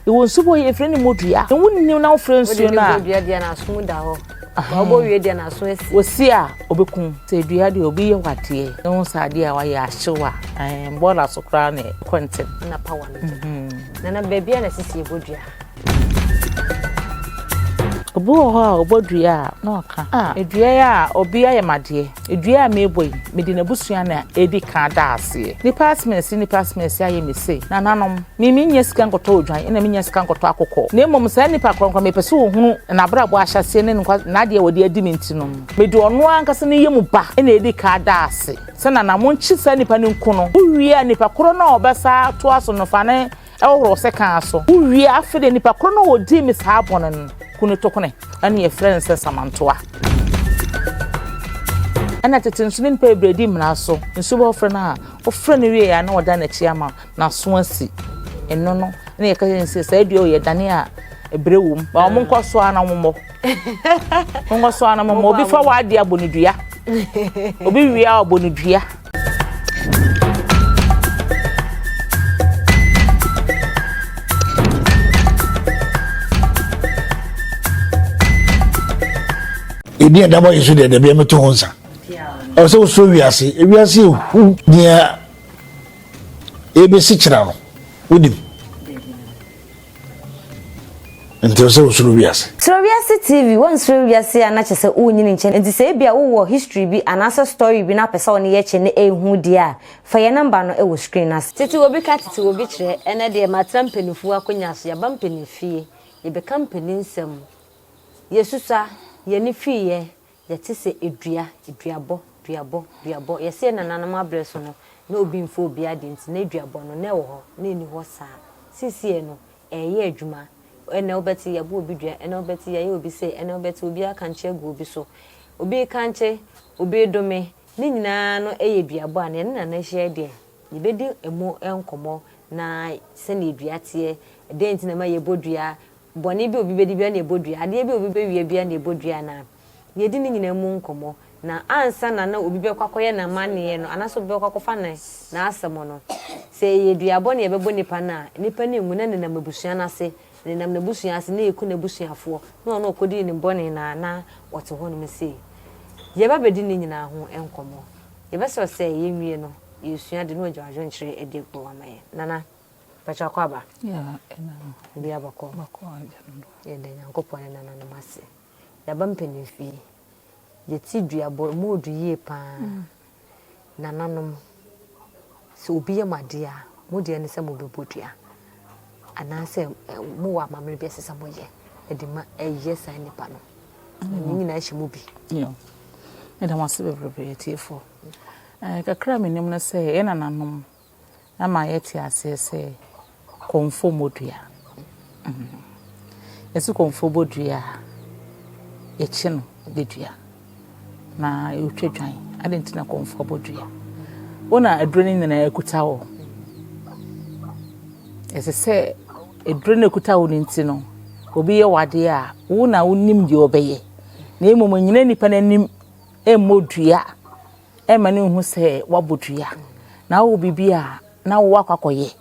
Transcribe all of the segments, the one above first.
Yɛwɔ nsu bɔ yɛfrɛ no mmɔdua. Na wonnim na wofrɛ nsuo no a. Wode ne bɔ dua deɛ n'aso da hɔ. Ɔbɔ wie deɛ n'aso asi. Wɔsi a ɔbɛkum. Sɛ dua deɛ obi yɛ wadeɛ na wohu sɛ adeɛ a wayɛ ahyew a, ɛɛ bɔɔla so koraa na ɛkɔ ntɛm. Na power no gya. Nana baabi a na sisi yɛbɔ dua. Obi wɔ hɔ a ɔbɔ dua a na ɔka ah dua yi a obi ayɛ me adeɛ, dua a merebɔ yi mede n'abusua na ɛredi kan ada aseɛ. Nnipa asemasi nnipa asemasi ayɛ me sei. Nananom, me mennya sika nkɔtɔ odwan ɛna mennya sika nkɔtɔ akokɔ na mmom saa nipa korɔ no koraa mepɛ sɛ ɔhunu n'abrabɔ ahyɛaseɛ ne n'adeɛ a wɔde adi me nti no mede ɔno ankasa ne yam ba na ɛredi kan ada ase sɛ nana monkye saa nipa no nku no. Wowie a nipa korɔ no a ɔbɛsa atoa so no fa ne Ɛhohoro sekan so. Wowie a, afei deɛ nipa korɔ no a ɔdii me saa bɔne no, ku no tokone. Ɛna yɛfrɛ no sɛ samantoa. Ɛna tete nso ne nipa bebree di mmara so. Nsuo bɛ wɔfrɛ no a, wofrɛ no wie a na ɔda n'akyi ama n'aso asi. Ɛno no, ɛna yɛka kyerɛ no sɛ saa dua wei yɛdane a ɛbrɛ wom. Ba wɔn nkɔ so ara na wɔmmɔ. Wɔnkɔ so ara na wɔmmɔ. Obi fa w'adeɛ abɔ no dua. Obi wie a ɔbɔ no dua. Ɛdi ɛda bɔ yesu deɛ dabi ɛmɛto ho nsa ɛwɔ sɛ wosuro wiase ewiase ehu nea ebesi kyerɛ no wonim Nti ɛwɔ sɛ wosuro wiase. Suro Wiase TV, Woansuro wiase a na kyerɛ sɛ wonyini nkyɛ nti sɛ ebia wowɔ history bi anaasɛ story bi na wopɛ sɛ wo ne yɛ kyɛ na ɛhu deɛ a, fa yɛn number no wɔ screen no ase. Tete obi ka tete obi kyerɛ ɛnɛ deɛ matena mpaninfoɔ akonya so yɛaba mpaninfie yɛbɛka mpanin nsɛm yɛsusua yɛne fiiɛ yɛte sɛ dua duabɔ duabɔ duabɔ yɛse yɛn nananom abrɛ so no na obi mfa obi adeɛ nti na duabɔ no na ɛwɔ hɔ na ɛni hɔ saa seisei no ɛreyɛ adwuma. Ɛnnɛ wobɛte yɛabɔ obi dua, ɛnnɛ wobɛte yɛayɛ obi sei, ɛnnɛ wobɛte obi akankye agu obi so. Obi rekankye, obi redome, ne nyinaa no yɛ duabɔ a na yɛne Nana ahyia yi deɛ, yɛbɛdi ɛmu nkɔmmɔ na sɛdeɛ dua teɛ, ɛdɛn nti na ɛma yɛbɔ dua, bɔne bi a obi bɛdi biara na yɛbɔ dua, adeɛ bi a obi bɛwia biara na yɛbɔ dua anaa. Yɛdi ne nyinaa mu nkɔmmɔ, na ansa na na obi bɛkɔ akɔyɛ n'amanneɛ no, anaasɛ obi bɛkɔ akɔfa ne n'asɛm no, sɛ ɛyɛ duabɔ na yɛbɛbɔ nipa no a, nipa no nwu na nenam abusua no ase, nenam n'abusua ase na yɛku n'abusuafoɔ, na ɔno a ɔkɔdii ne bɔne no a, na ɔte hɔnom sei. Yɛba bɛdi ne nyinaa ho nkɔmmɔ. Yɛbɛsrɛ sɛ yɛnwie no, yɛresua de na wagya w'adwenkyerɛ adi agu hɔ ama yɛn. Nana, mpakyɛ akɔ aba? Yeah, ɛna no. Obiara bɔkɔ? Bɔkɔ, agya no do. Yɛda Nyankopɔn ne nananom ase. Yɛaba mpaninfie. Yɛte duabɔ, ɛmu ɔdu yie paa. Nananom, sɛ obi yɛ mo adeɛ a, mo deɛ ne sɛ mobɛbɔ dua. Anaasɛ mowɔ amammerɛ bi a ɛsɛ sɛ moyɛ de ma ɛyɛ saa nipa no. Na ne nyinaa hyɛ mu bi. Meda mo ase bebrebe atiefoɔ. Kakra a menim ne sɛ yɛn nananom ama yɛte aseɛ sɛ kɔmfoɔ mmɔ dua. Yɛse kɔmfoɔ bɔ dua a, yɛkye no bɛdua na yɛtwa dwan. Adɛn nti na kɔmfoɔ bɔ dua? Wo na aduro no nyinaa kuta wo. Ɛsɛ sɛ aduro no kuta wo no nti no, obi yɛ w'adeɛ a, wo na wonim deɛ ɔbɛyɛ. Na mmom nyina nipa no anim mmɔ dua Ɛmma no nhu sɛ woabɔ dua, na wowɔ biribi a na wowɔ akɔ akɔyɛ.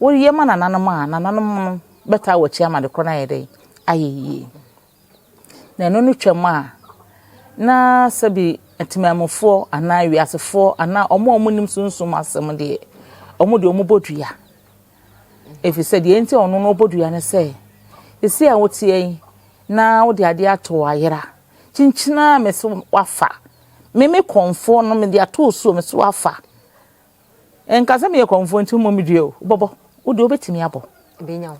Woyɛ ma nananom a, nananom no bɛtaa w'akyi ama de korɔ no ayɛ dɛn? Ayɛ yie. Na ɛno no twam a, na sɛbi atemamufoɔ anaa wiasefoɔ anaa wɔn a wɔnim sunsum asɛm deɛ, wɔn deɛ wɔbɔ dua. Ɛfiri sɛ deɛ nti a ɔno no ɔbɔ dua ne sɛ, seesei a woteɛ yi, na wode adeɛ ato w'ayera. Kyinkyin ara me so wafa. Me me kɔmfoɔ no mede ato wo so me so wafa. Nka sɛ meyɛ kɔmfoɔ nti mmɔ me dua o. Wobɛbɔ. Wo deɛ wobɛtumi abɔ. Ɛbɛnya wo.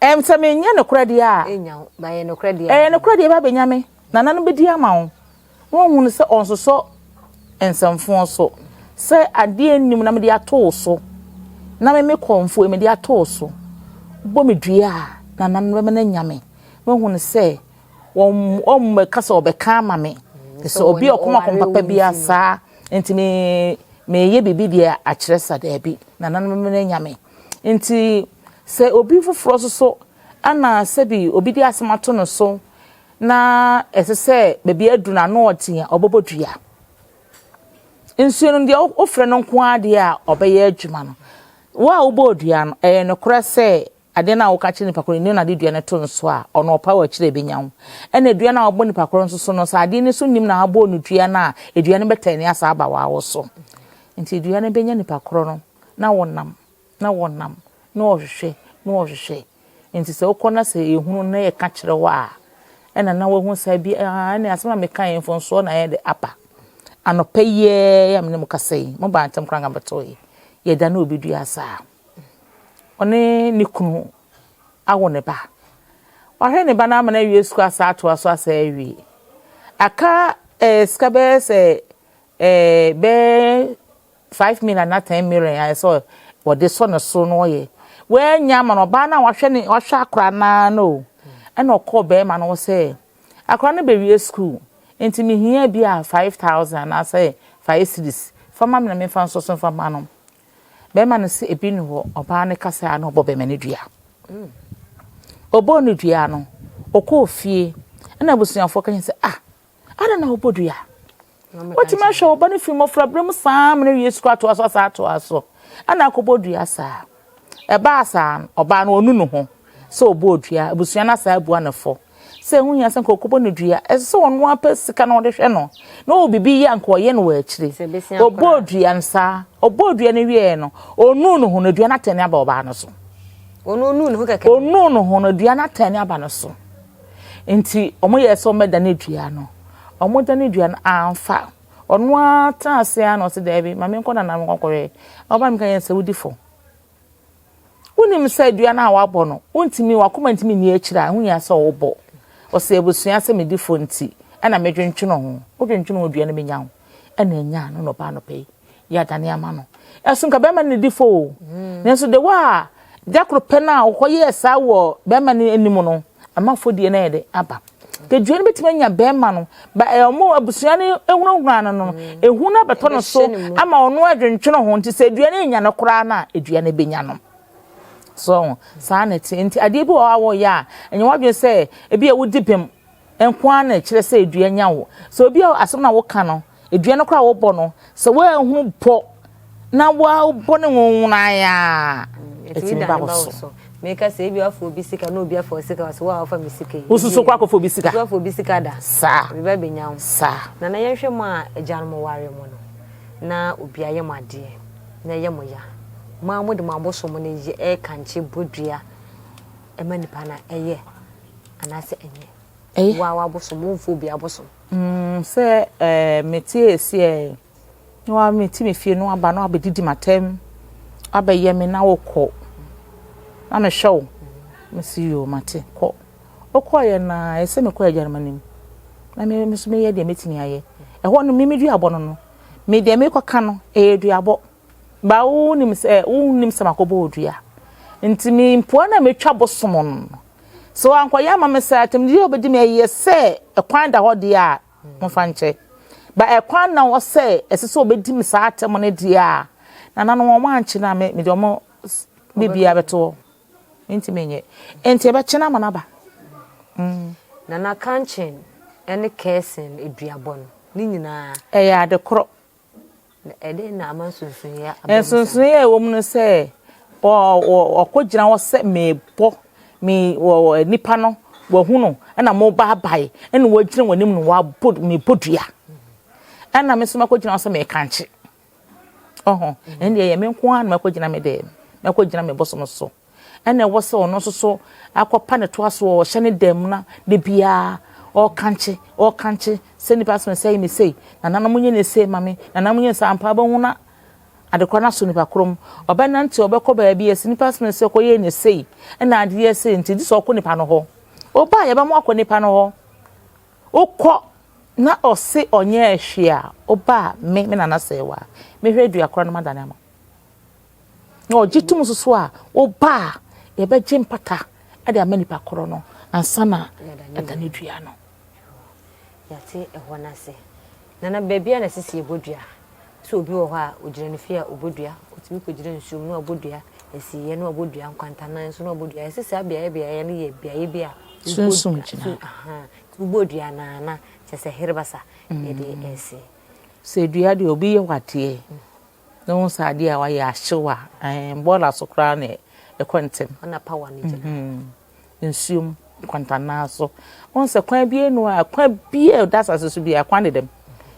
Ɛm sɛ menyɛ nokorɛ deɛ a. Ɛnya wo. Ba ɛyɛ nokorɛ deɛ a. Ɛyɛ nokorɛ deɛ ɛbɛ abɛnya me. Nana no bɛdi ama wo. Na wahunu sɛ ɔnsosɔ nsɛmfoɔ so. Sɛ adeɛ nnim na mede ato wo so. Na me me kɔmfoɔ yi mede ato wo so. Wobɔ me dua a, nana no bɛma no anya me. Na wahunu sɛ wɔmmɛka sɛ ɔbɛka ama me sɛ obi a ɔkoma kɔm papa bi saa nti me meyɛ biribi deɛ akyerɛ sa daabi nananom no anya me nti sɛ obi foforɔ nso so ana sɛbi obi de asɛm ato no so na ɛsɛ sɛ baabi aduru no ano ɔden a ɔbɛbɔ dua nsuo no deɛ wofrɛ no nko ara deɛ a ɔbɛyɛ adwuma no wo a wobɔɔ dua no ɛyɛ nokorɛ sɛ. Adeɛ no a woka kyerɛ nipa korɔ no, na ade dua no to nso a, ɔno ɔpa wɔ akyire a ɛbɛnya wo. Ɛna dua no a wobɔ nipa korɔ nso so no, sɛ adeɛ no so nnim na wabɔ no dua no a, dua no bɛtɛne asa aba w'awo so. Nti dua no bɛnya nipa korɔ no, na wɔnam, na wɔnam, na wɔhwehwɛ, na wɔhwehwɛ. Nti sɛ wokɔ na sɛ yɛhunu na yɛka kyerɛ wo a, ɛna na wahu sɛ bi aa ɛne asɛm a meka yɛ mfomsoɔ na ɛyɛ de aba. Anɔpa yi ara a me ne mo kasa yi, mobaa ntɛm koraa nka bɛtoo yi, yɛda na obi dua saa. Ɔne ne kunu awo ne ba. Wahwɛ ne ba no ama no awie sukuu asa atoa so asa awie. Aka eh, sika bɛyɛ sɛ eh, bɛyɛ 5 million na 10 million ayɛ sɛ wɔde sɔ ne so no ɔyɛ. Wanya ama no ɔbaa no a wahwɛ ne wahwɛ akora naa no o. Ɛna ɔkɔɔ bɛrima no hɔ sɛ akora no bɛwie sukuu nti mehia bi a 5,000 anaasɛ 5 cedis fa ma me na memfa nso so mfa ma no. Bɛrima no sɛ ebi ni hɔ. Ɔbaa no kasa a na ɔbɔ bɛrima no dua. Ɔbɔɔ no dua no, ɔkɔɔ fie ɛna abusuafoɔ ka kyerɛ sɛ, ah, ada na ɔbɔ dua? Wotumi ahwɛ ɔba no firi mmɔfra berɛ mu saa ma no wie sukuu atoa so asa atoa so ɛna akɔbɔ dua saa. Ɛbaa saa no, ɔbaa no ɔnu ne ho sɛ ɔbɔɔ dua. Abusua no asa abua ne fɔ sɛ ɛho hia sɛ nka ɔkɔbɔ no dua. Ɛsɛ sɛ ɔno apɛ sika na ɔde hwɛ no na ɔwɔ biribi yɛ a nka ɔyɛ no wɔ akyire. Ɔbɔɔ dua no saa, ɔbɔɔ dua no wieɛ no, ɔnuu ne ho no, dua no atɛne aba ɔbaa no so. Ɔno ɔnuu ne ho kɛkɛ. Ɔnuu ne ho no, dua no atɛne aba no so. Nti wɔn yɛ sɛ wɔbɛdane dua no. Wɔn dane dua no amfa. Ɔno ara tena ase ara na ɔse daabi, ma menkɔ nana me nkɔkɔhwɛ. Ɔba mi ka yɛn sɛ wodi fɔ. Wonim sɛ dua no a wabɔ no, wontumi, wakoma ntumi nni akyire a, ɛho hia sɛ wobɔ. Ɔsɛ abusua sɛ medi fɔ nti, ɛna medwentwene ho. Wodwentwene ho dua no bɛnya wo. Ɛna ɛnyaa no na ɔbaa nɔpɛ yi. Yɛadane ama no. Ɛso nka bɛrima no na di fɔ o. Nanso de wɔ a da koro pɛ no a ɔkɔyɛɛ saa wɔ bɛrima no anim no, ama fɔdie no ayɛ de aba. Dua no bɛtumi anya bɛrima no, ba ɛyɛ ɔmo abusua no ehunahuna no no, ehu no abɛtɔ no so ama ɔno adwentwene ho nti sɛ dua no enya no koraa no a, dua no bɛnya no. So saa na ɛte. Nti adeɛ bi wɔ hɔ a wɔyɛ a, ɛnyɛ w'adwene sɛ ebi a wodi bem nko ara na ɛkyerɛ sɛ dua nya wo. Sɛ obi a asɛm na woka no, dua no koraa wobɔ no, sɛ woanhunu bɔ na wobɔ ne nwonwonae a, ɛtumi ba wo so. Meka sɛ ebi afa obi sika na obi afa sika sɛ wo a wafa me sika yi. Wosusu kɔ akɔfa obi sika. Wosusu afa obi sika da. Saa. Obi ba bɛnya wo. Saa. Na na yɛnhwɛ mo a agyanom ware mo no na obi ayɛ mo adeɛ na ɛyɛ mo ya. Mo a mode mo abosom no yɛ ɛrekankye bɔ dua ɛma nipa no ɛyɛ anaasɛ ɛnyɛ. Ɛyɛ. Wo a w'abosom womfa obi abosom. Sɛ ɛɛ mete esi ɛ na wa mete me fie na waba na wabɛdidi m'atɛm abɛyɛ me na wokɔ na mehwɛ wo mesi yoo mate kɔ. Wokɔeɛ no a ɛsɛ mekɔ agyanom anim na me nso meyɛ deɛ mɛtumi ayɛ. Ɛhɔ no me me duabɔ no no me deɛ mekɔka no ɛyɛ duabɔ. Ba wonim sɛ wonim sɛ makɔbɔ wo dua. Nti me mpoa no a metwa bosom no sɛ wankɔyɛ ama me sɛ atɛmdidi a wobɛdi me ɛyɛ sɛ ɛkwan da hɔ deɛ a momfa nkyɛ. Ba ɛkwan na wɔ sɛ ɛsɛ sɛ wɔbɛdi me saa atɛm no deɛ a nananom wɔn ankye no a me mede wɔn biribiara bɛto hɔ. Mentumi nyɛ. Nti ɛbɛkye no ama no aba. Nana kankyen ne kɛɛsen aduabɔ no ne nyinaa. Ɛyɛ ade korɔ. Na ɛdɛn na ama nsonsonoeɛ aba mu saa? Nsonsonoeɛ a ɛwɔ mu no sɛ ɔkɔgyina hɔ sɛ mebɔ me wɔ nipa no wahu no ɛna mobaabae ɛna wagyina wɔn anim no wabɔ mebɔ dua ɛna me nso makɔgyina hɔ sɛ mekankye ɔho ɛne deɛ ɛyɛ me nko ara na makɔgyina me dɛm makɔgyina me bosom so ɛna ɛwɔ sɛ ɔno nso so akɔpa ne toa so ɔhyɛ ne dɛm na de biara ɔkankye ɔkankye sɛ nipa asɛm sɛ me sei nananom nyɛ ne sei ma me nananom nyɛ saa ampa bɛhu na adekora no aso nipa korom ɔbɛnante ɔbɛkɔ baabi ɛsɛ nipa asɛm sɛ ɔkɔyɛ ne sei ɛna adeɛ sei nti gye sɛ ɔkɔ nipa no hɔ ɔba a yɛbɛmo akɔ nipa no hɔ wokɔ na ɔse ɔnyɛ hwee a ɔba a me nana sɛ wa mehwɛ dua kora no madane ama na ɔgye tom nso so a woba a yɛbɛgye mpata de ama nipa korɔ no ansa na ɛda ne dua no. Yɛate ɛhɔ no ase. Nana baabi a na sisi yɛbɔ dua. Sɛ obi wɔ hɔ a ogyina ne fie a ɔbɔ dua, ɔtumi kɔgyina nsuom na wabɔ dua, asieeɛ na wabɔ dua, nkwantanan nso na wabɔ dua. Yɛse saa beaeɛ beaeɛ no yɛ beaeɛ bi a Sunsum gyina. Wobɔ dua no a na kyerɛ sɛ herebasa yɛde ɛrese. Sɛ dua deɛ obi yɛ wo adeɛ na wohu sɛ adeɛ a wayɛ ahyew a, ɛɛ bɔɔla so koraa na Ɛkɔ ntɛm. Ɔna power no gyina. Mm-hmm. Nsuom, nkwantanaa so. Wohu sɛ kwan bi enu a, kwan bi a ɛda asase so bi a, kwan dedam.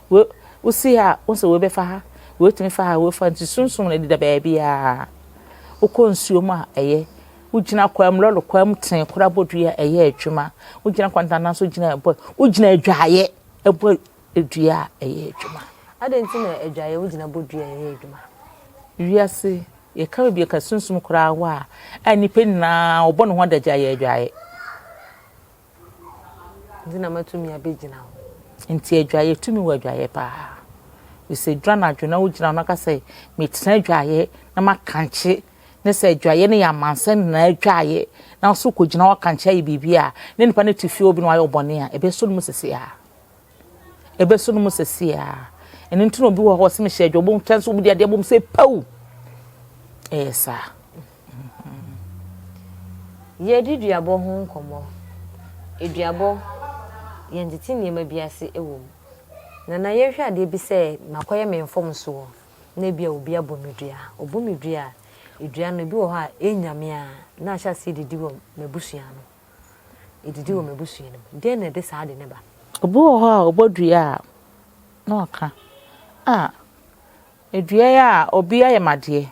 We, wosi ha, wohu sɛ wei bɛfa ha, wei tumi fa ha, wei fa nti sunsum no deda baabiara. Wokɔ nsuom a, ɛyɛ. Wogyina kwan mu, lɔre kwan mu tee koraa bɔ dua, ɛyɛ adwuma. Wogyina kwantanaa so gyina bɔ, wogyina adwaeɛ bɔ dua a, ɛyɛ adwuma. Adɛn nti na adwaeɛ wogyina bɔ dua a ɛyɛ adwuma? Wiase, yɛka baabi yɛka sunsum koraa wɔ a, a nnipa nyinaa wɔbɔ ne ho adagya yɛ adwaeɛ. Nti na matumi abɛgyina hɔ. Nti adwaeɛ, tumi wɔ adwaeɛ paa. Sɛ duru anadwo na wogyina hɔ na ka sɛ metena adwaeɛ na makankye ne sɛ adwaeɛ no yɛ amansan nyinaa adwaeɛ na wo so kɔgyina hɔ akankye ayɛ biribi a ne nipa no te fie obi na wayɛ ɔbɔne a ɛbɛsɔ no mu sese a. Ɛbɛsɔ no mu sese a. Ɛno nti na obi wɔ hɔ sɛ mehyɛ adwa obom kyɛn so obi de adeɛ bom sɛ paw. Ɛyɛ saa. Yɛredi duabɔ ho nkɔmmɔ. Aduabɔ, yɛntete nneɛma bi ase wɔ mu. Nana, yɛnhwɛ adeɛ bi sɛ makɔyɛ me mfomsoɔ na ebia obi abɔ me dua. Ɔbɔ me dua a, dua no ebi wɔ hɔ a ɛnnya me a, na ahyɛ aseɛ didi wɔ m'abusua no. Ɛdidi wɔ m'abusua no mu. Deɛn na ɛde saa ade no ba? Obi wɔ hɔ a ɔbɔ dua a, na waka, Ah, dua yi a obi ayɛ me adeɛ,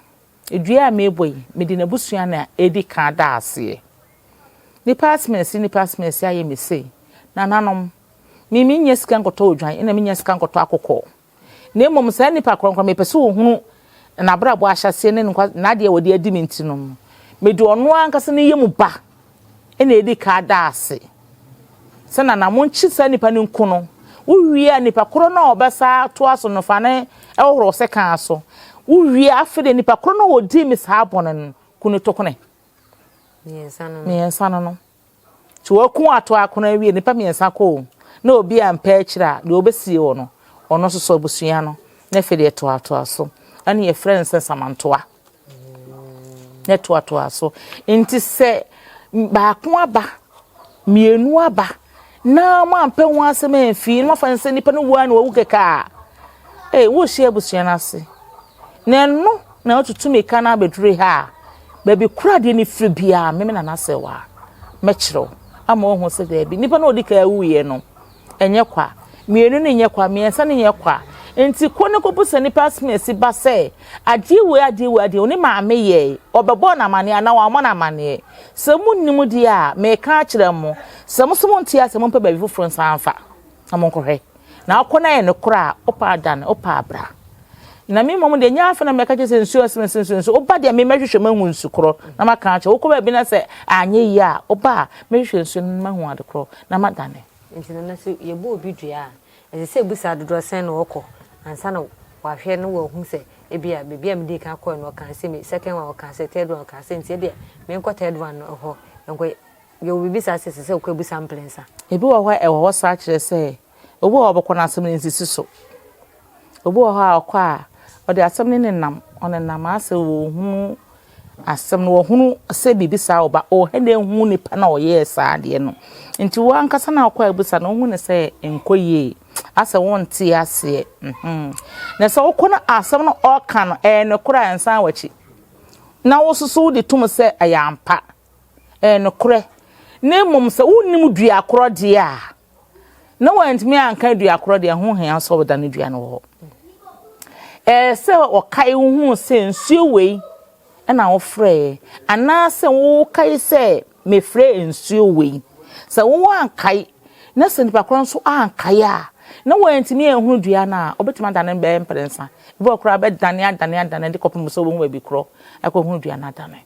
Dua a merebɔ yi, mede n'abusua na edi kan da aseɛ. Nnipa asemasi nnipa asemasi ayɛ me sei. Nananom, me mennya sika nkɔtɔ odwan ɛna mennya sika nkɔtɔ akokɔ. Na mmom saa nipa korɔ no koraa mepɛ sɛ ɔhunu n'abrabɔ ahyɛaseɛ ne n'adeɛ a wɔde adi me nti no, mede ɔno ankasa ne yam ba na edi kan da ase sɛ nana monkye saa nipa no nku no. Wowie a nipa korɔ no a ɔbɛsa atoa so no fa no hohoro sekan so. Wowie a afei deɛ nipa korɔ no a ɔdii me saa bɔne no ku no tokone. Mmiɛnsa no no. Nti wɔko ato akono awie nipa mmiɛnsa kɔ o na obi ampɛ akyire a deɛ ɔbɛsie wɔ no ɔno nso so abusua no na afei deɛ toatoa so. Ɛne yɛfrɛ no sɛ samantoa. na ɛtoatoa so. Nti sɛ baako aba, mmienu aba, na moampɛ ho asɛm amfi, na moafa no sɛ nipa no wu a na wawu kɛkɛ a, ee, worehyɛ abusua no ase. Na ɛno na wotutu mmirika no abɛduru ha a, baabi koro adeɛ no firi biara, meme na n'asɛ wɔ a, mɛkyerɛ wo ama woahu sɛ daabi, nipa no a ɔdi kan awuiɛ no, Ɛnyɛ kwa. Mmienu no nyɛ kwa, mmiɛnsa no nyɛ kwa. Enti kɔ na kɔbisa nnipa asomasi ba sɛ, Adeɛ wei, adeɛ wei, adeɛ wei, ne maame yɛe, ɔbɛbɔɔ no amaneɛ anaa wammɔ no amaneɛ? Sɛ monnim deɛ a, mereka akyerɛ mo. Sɛ mo nso monte aseɛ a, mompɛ baabi foforɔ nsan mfa, na monkɔhwɛ. Na wokɔ na ɛyɛ nokorɛ a, wopɛ a dane, wopɛ a bra. Na me mmom deɛ, ɛnyɛ afei na mɛka kyerɛ sɛ nsuo asɛm, nsuo, nsuo. Woba deɛ, me mɛhwehwɛ mahu nsu korɔ na maka akyerɛ wo. Wokɔ baabi na sɛ anyɛ yie a, woba a, mɛhwehwɛ nsuo no na mahu ade korɔ na madane. Nti no na sɛ yɛbɔ obi dua a, ɛsɛ sɛ ebusa dodoɔ sɛn na ɔkɔ ansa na wahwɛ na wahu sɛ ebia baabi a medii kan kɔɛ no ɔkaa sɛ me second one ɔkaa sɛ third one ɔkaa sɛ nti ebia menkɔ third one no hɔ nkɔ yɛwɔ biribi saa sɛ ɛsɛ sɛ wokɔ abusa mprɛnsa. Ebi wɔ hɔ a ɛwɔ hɔ saa kyerɛ sɛ obi wɔ hɔ a ɔbɛkɔ no asɛm no nsisi so. Obi wɔ hɔ a ɔkɔ a ɔde asɛm no nenam ɔnenam asɛ ɔhunu asɛm no, wahunu sɛ biribi saa wɔ ba, ɔhɛ na ehu nipa na ɔyɛɛ saa adeɛ no. Nti wo ankasa na ɔkɔ abusa no, wohu no sɛ nkɔ yie, asɛ wonte aseɛ. Mhm. Na sɛ wokɔ no asɛm no ɔka no, ɛyɛ nokorɛ a ɛnsan w'akyi. Na wo nso so wode tom sɛ ɛyɛ ampa, ɛyɛ nokorɛ. Na mmom sɛ wonnim dua korɔ deɛ a, na wantumi anka dua korɔ deɛ, ɛho hia sɛ ɔbɛda ne dua no wɔ hɔ. Ɛyɛ sɛ ɔkae wo hu sɛ nsuo wei na wofrɛɛ anaasɛ wokae sɛ mefrɛɛ nsuo wei. Sɛ wo ankae na sɛ nipa korɔ nso ankae a na wantumi anhunu dua no a, ɔbɛtumi adane bɛyɛ mprɛnsa. Ebi wɔ koraa bɛdane adane adane de kɔpem sɛ wobɛhu baabi korɔ akɔhunu dua no adane.